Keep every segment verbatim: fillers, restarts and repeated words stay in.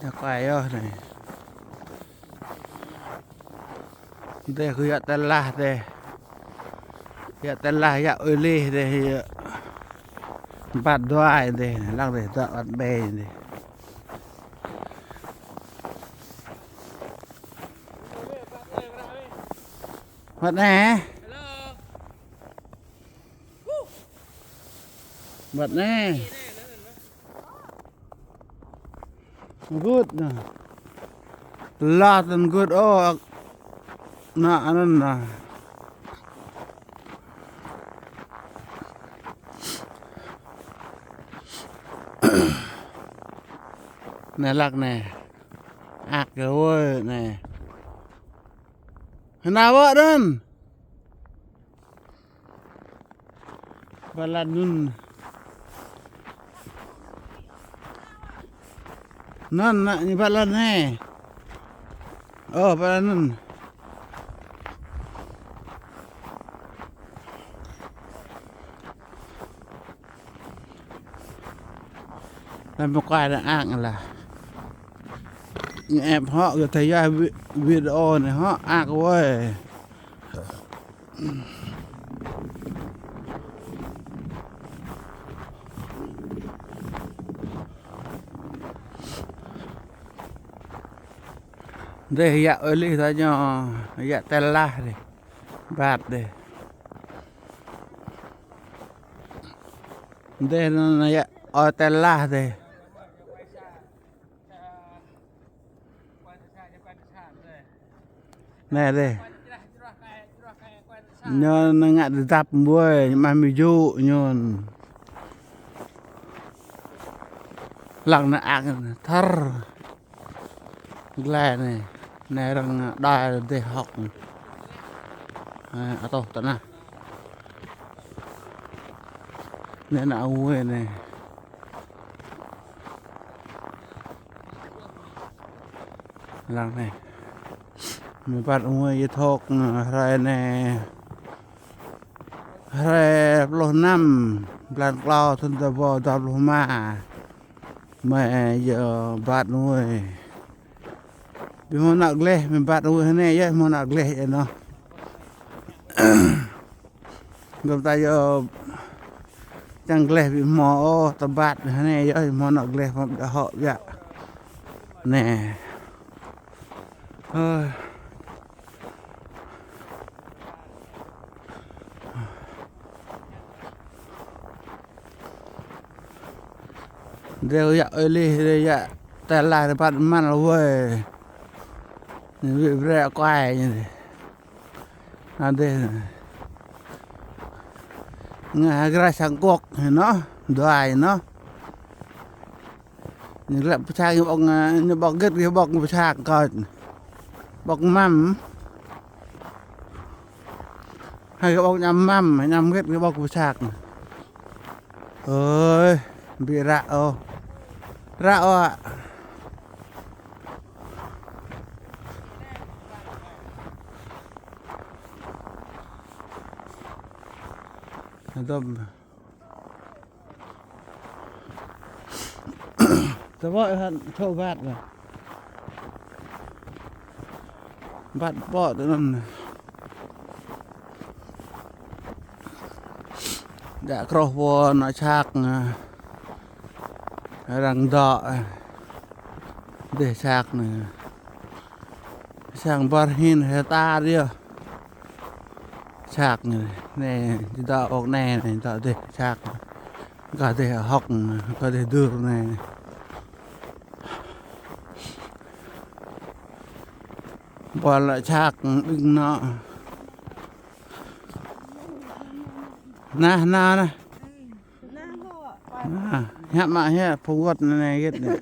Čar Kuai yơh anai. Dêh kơ yă tơlah dêh. Yă tơlah, yă ơi lih dêh, yă Bat Duai dêh, lăng dêh, dŏ Bat Ƀe dêh. Bat anai. Bat anai. Gŭt anai. Tơlah tơ̆n gŭt ôh. Anai anŭn anai. Anai lăk anai. Ak kơ wơi anai. Hơnă wă anŭn. Bat lăn anŭn. Anŭn anai, ñu bat lăn anai. Ơ, bat lăn anŭn. Lăm pơkuai đang ak lah. Ñu ĕp hŏ kơ thâo yua vi-, video anai hŏ ak wơi. Dêh yă ơi lih ta ñu, yă tơlah dêh. Bat dêh. Dêh anŭn yă ơi tơlah dêh. Anai dêh. Ñu anŭn ngă tơdăp ƀuai, ñu mă mơjŭ ñu. Lăng anai ak thar. Glai anai. Anai arăng đai dêh hŏk. Anai, atôh tơnah. Anai ană wơi anai. Lăng anai. Mơ̆ bat wơi yơh thŏk, hrơi anai. Hrơi pluh năm, blan klâo, thŭn dua rơbâo dua pluh rơma. Mơ̆ yơh bat wơi. Ƀu hmâo ană gleh, mơ̆ bat wơi anai yơh, hmâo ană gleh yơh anŭn. Gơ̆m ta yơh čang gleh ƀu hmâo ôh, ta bat anai yơh, hmâo ană gleh, hmâo ƀiă hŏk ƀiă. Anai. Ơ. Dêh yă ơi lih, dêh yă tơlah, dêh bat mă wơi. Anai wĭ brơi kuai anai dêh. Anai dêh. Ngă hơgrah sang kŏk anŭn, Duai anŭn. Ñu lăp pơčah ñu ƀơ̆ng, ñu ƀơ̆ng gĕt, ñu ƀơ̆ng pơčah kơt. Ƀơ̆ng măm. Hai kơ ƀơ̆ng añăm măm, añăm gĕt kơ ƀơ̆ng pơčah. Ơi, ƀu ră ôh. Ră ôh. Dŏm. Tơƀô̆ hă, čô bat lah. Bat ƀô̆ tơ anŭn. Đă krŏh pô anŭn čak, arăng dŏ, dêh čak anai. Sang ƀar hin hêta yơh. Čak anai, anai, dŏ ôk anai, anai, dŏ dêh čak. Kơ dêh hŏk, kơ dêh dur anai. Ƀô̆ lă čak, đing anŭn. Nah, nah, nah. Nah, hiăp mă hiăp, pơwơ̆t anai gĕt anai.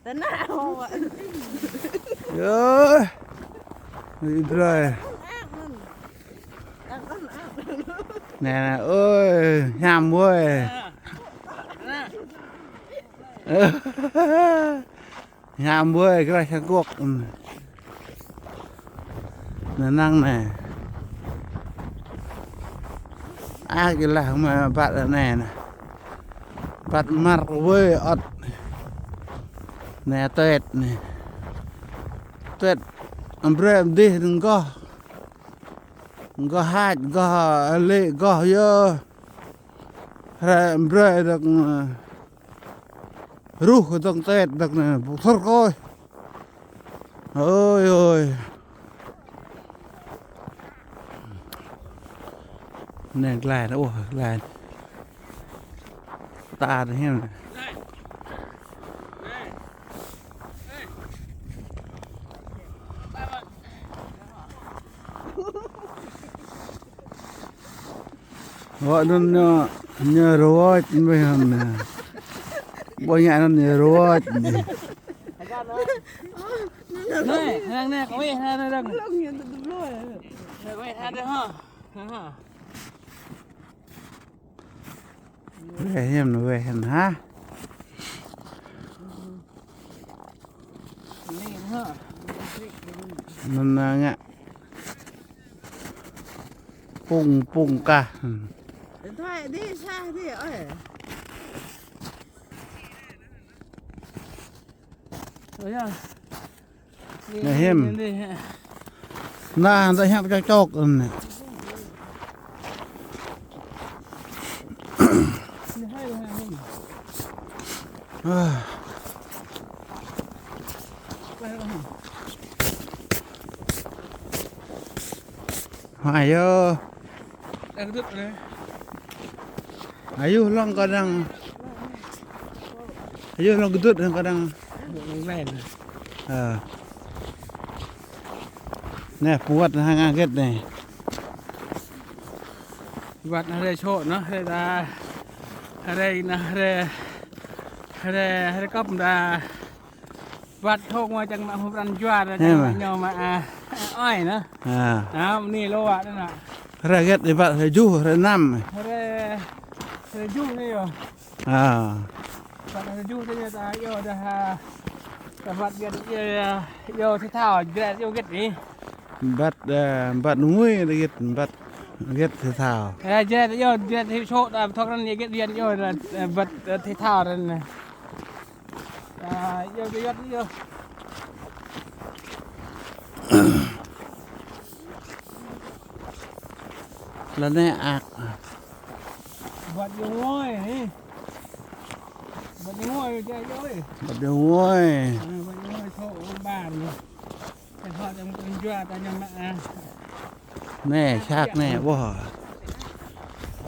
Tơnah hŏ. Yơh. Ih brơi. Anai, anai, ơi, hiam ƀuai. Hiam ƀuai, grah sang kŏk. Anai năng anai. Ak yơh lah mơ̆ bat anai anai. Bat mă wơi ŏt. Anai tuet anai. Tuet ambrơi amdih anŭn gơ̆. Gơ̆ hač, gơ̆ lĕ, gơ̆ yơh. Hrơi ambrơi dơ̆ng, ơ, ruh dơ̆ng tuet dơ̆ng anai, ƀu thâo kơi. Ơi ơi. Anai glai anai, ôh, glai. Ta anai hiam anai. Wơ̆t anŭn ñu, ñu ruăt mơ̆n anŭn. Ƀơi ngă anŭn ñu ruăt anŭn. Anai, anai, anai, kơ wih, anai, anai, anai. Anai, wih, anai, ha. Ha, ha. Weh hiam, weh hiam, ha? Anŭn, anŭn ngă. Pung, pung kah. Điện thoại đi, xa đi, ơi. Ơ, ya. Anai hiam. Anai, anŭn hiam čŏk čŏk anai. Hai yơh. Đang kơdŭt anai. Ayuh lŏng kơđang. Ayuh lŏng kơdŭt anai kơđang. Lŏng len. Ơ. Anai, pơwơ̆t hăng agĕt anai. Pơwơ̆t anai hrơi čô anai, hrơi ta, hrơi anai, hrơi, hrơi, hrơi kơp ta. Wơ̆t thŏk mơ̆ čang mă hŭp răn jua, ơ, čang mă ñu mă, a, ơi anai. A. Anai, mơni lŏ wơ̆t anai. Hrơi hơget ih wơ̆t, hrơi tơjuh, hrơi năm? Hrơi, hrơi tơjuh anai yơh. A. Wơ̆t hrơi tơjuh anai ta yơh dah, a, ta wơ̆t hơget yơh, yơh, yơh, thĭ thâo, jrĕ yơh hơget anai. Wơ̆t, ơ, wơ̆t ngui hơget, wơ̆t hơget thĭ thâo. Ơ, jrĕ yơh, jrĕ thĭ thâo, ta thŏk răn hơget yơh, yơh, ơ, wơ̆t, ơ, thĭ thâo răn anai. Ơ, yơh, yơh, yơh. Lŏn anai ak. Wơ̆t yơh ngui, hă? Wơ̆t yơh ngui, yơh, yơh, ơi. Wơ̆t yơh ngui. Ơ, wơ̆t yơh ngui, thŏk, ơ, ƀar anai. Ơ, thŏk, čang mă jua, ta ñu mă, a. Anai, čak anai, wơ̆t.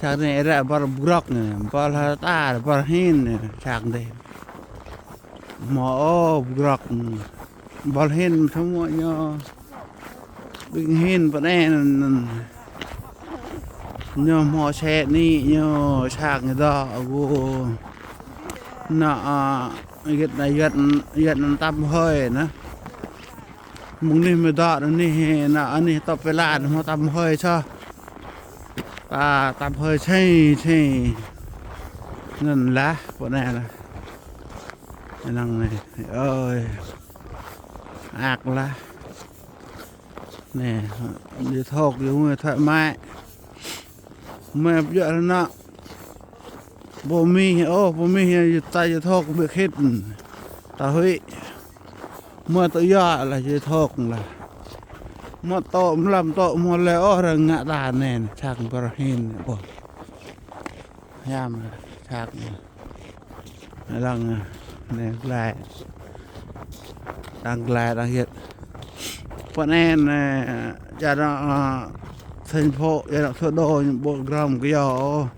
Čak anai, ră ƀar brŏk anai, ƀar hơta, ƀar hin anai, čak anai. Hmâo ôh brŏk. Ƀar hin samơ̆ ñu. Ƀing hin pơ anai anŭn. Ñu hmâo sĕ anai ñu čak ñu dŏ gơ̆. Anai, a, hơget anai, hơget, hơget anŭn tăm hơi anai. Mơ̆ng anih mơ̆ dŏ anih, anai, anih tŏp pơlan hmâo tăm hơi soh. A, tăm hơi sĕ, sĕ. Anŭn lah, pơ anai lah. Anŭn anai, ơi. Ak lah. Anai, yơh thŏk, yơh ngui thŏk mă. Mă pơjơ̆ ră anai. Pơmĭn, ôh, pơmĭn, yơh ta yơh thŏk ƀu khĭt. Ta huĭ. Mă tŏ yơh lah yơh thŏk lah. Mă tŏ mlam tŏ mă lĕ ôh ră ngă ta anai, čang ƀar hin, ƀôh. Hiam, čang. Lăng, anai glai. Đang glai, đang hơget. Pơ anai, anai, čar, ơ, thành phố, čar thủ đô, ñu ƀu gơ̆m kyâo.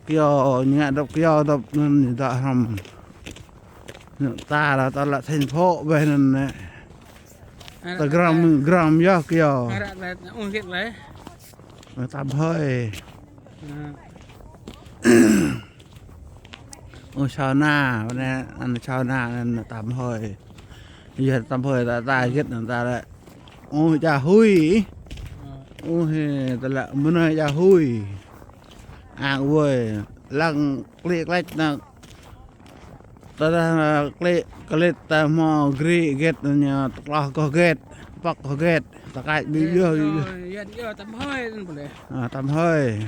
Kyâo, ñu ngă dŏp kyâo, dŏp anŭn ñu dŏ hrŏm. Ñu ta lah, ta lah thành phố ƀơi anŭn anai. Ta gơ̆m, gơ̆m yơh kyâo. Ară anai, ung hit lĕ. Tăm hơi. Ơ. Ơ, sauna, anai, anai sauna, anai tăm hơi. Yơh tăm hơi ta, ta hơget anŭn ta lĕ. Ơ, ja hui. Ơ. Ơ, hê, ta lĕ mơnơi ja hui. Ang wơi, lăng klĭ klĕč anŭn. Ta dah klĭ, klĭ ta hmâo grĭ hơget anŭn ñu, ta kloh kơ hơget, pŏk kơ hơget, ta kač ƀu yơh, ƀu yơh. Yơh, yơh, tăm hơi anŭn pô lĕ. A, tăm hơi.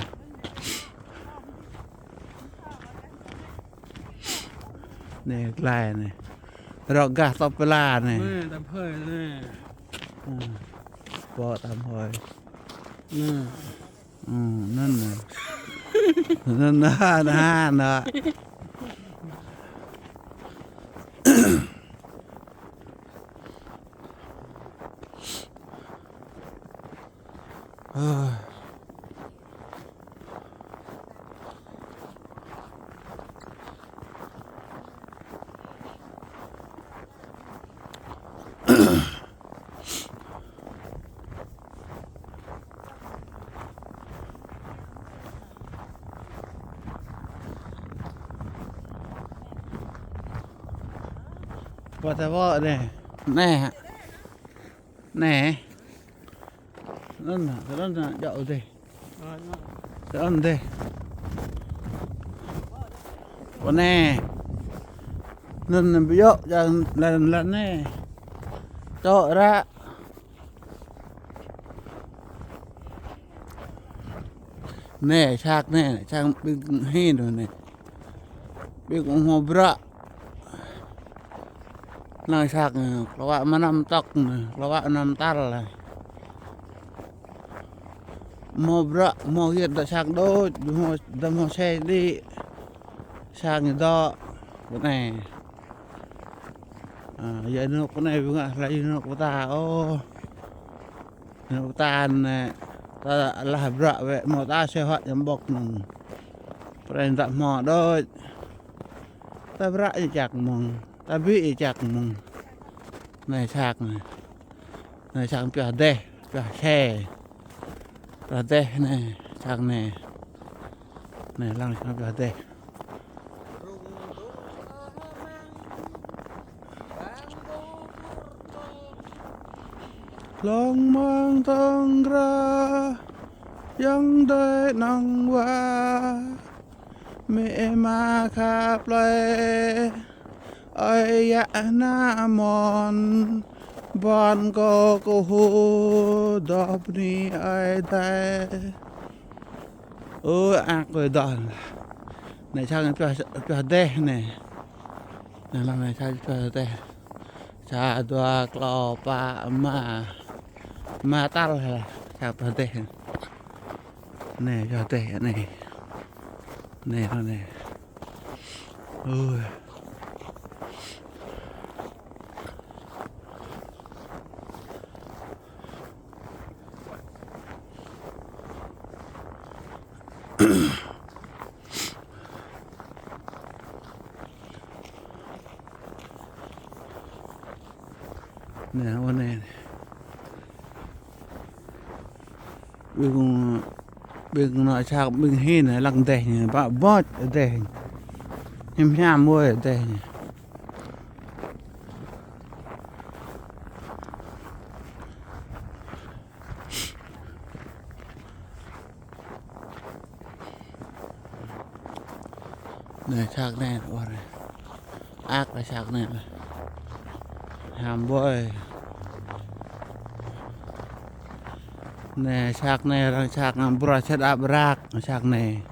Anai, glai anai. Rŏk gah tŏp pla anai. Anai, tăm hơi anai. Ơ. Pŏk tăm hơi. Anai. Ơ, anŭn anai. Anŭn anai, anai, anai. Ơ. Pơ ta wơ̆t anai. Anai. Anai. Anŭn, anŭn, anŭn, djơ̆ dih. Anŭn dih. Pơ anai. Anŭn, anŭn, ƀu djơ̆, jang lăn, lăn anai. Čŏk ră. Anai, čăk anai, čăk ƀing hĭ anai. Ƀing hmâo bruă. Anai čăk, klâo wă mơnam tŏk, klâo wă mơnam tal. Hmâo bruă, hmâo hiăt dŏ čăk đôč, hmâo, dăm hmâo čeh đĭ. Čăk ñu dŏ, pơ anai. Ơ, yua anŭn pơ anai ƀing ngă hlơi anŭn pơ ta, ôh. Anŭn pơ ta anai, ta lah bruă wơ̆t, hmâo ta sĕ hŏt ñăm ƀŏk anŭn. Pơ anai ta hmâo đôč. Ta bruă ñu čăk mơ̆ng, ta ƀĭ ñu čăk mơ̆ng. Anai čăk anai. Anai čăk pioh deh, pioh čeh. Pioh deh anai, čăk anai. Anai lăng čăk pioh deh. Hlŏng mơ̆ng tŏng krah, yang dơi nang wa. Mĕ ma khăp lĕ, ơi yă na mơ̆n, ƀôn kâo kơ hŭ, dŏ bơni Ơi Adai. Ơ, ak kơ dŏ. Anai čang pioh, pioh deh anai. Anai lăng anai čang pioh deh. Sa, dua, klâo, pă, rơma. Rơma tal hă, čang pioh deh. Anai, pioh deh anai. Anai, anai. Ui. Anai, ơ anai. Ƀing, ƀing anai čang ƀing hĭ anai lăng deh anai, ƀă ƀôč deh. Hiam hiam wơi deh anai. Anai čang anai, ơ anai. Ak anai čang anai. Ham ƀơi. Anai čang anai, arăng čang bruă čăt ăp răk, čang anai.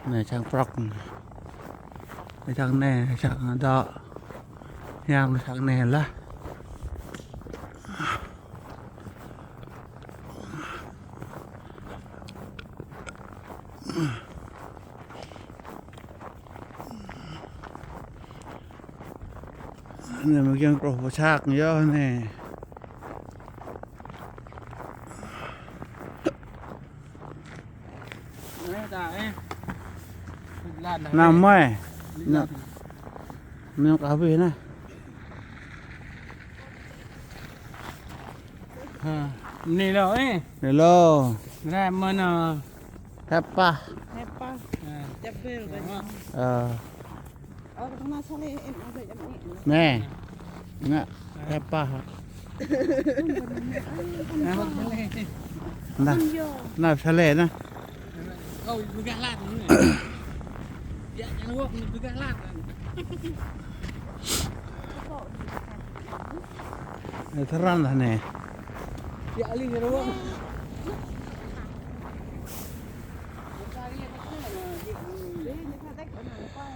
Anai čang prŏk. Anai čang anai, čang dŏ. Hiam čang anai lah. Anai mơ̆ng kiăng kơ pơčak yơh anai. Anai mơi. Anai, anai kơ abih anai. Ha, anai lŏ, ơ. Anai lŏ. Anai mơ̆n, ơ. Hepah. Hepah. Ha. Jabel, ơ. Ơ. Anai. Anai. Hepah. Anai. Anai, pơčah lĕ anai. Anai, tơrăn lah anai.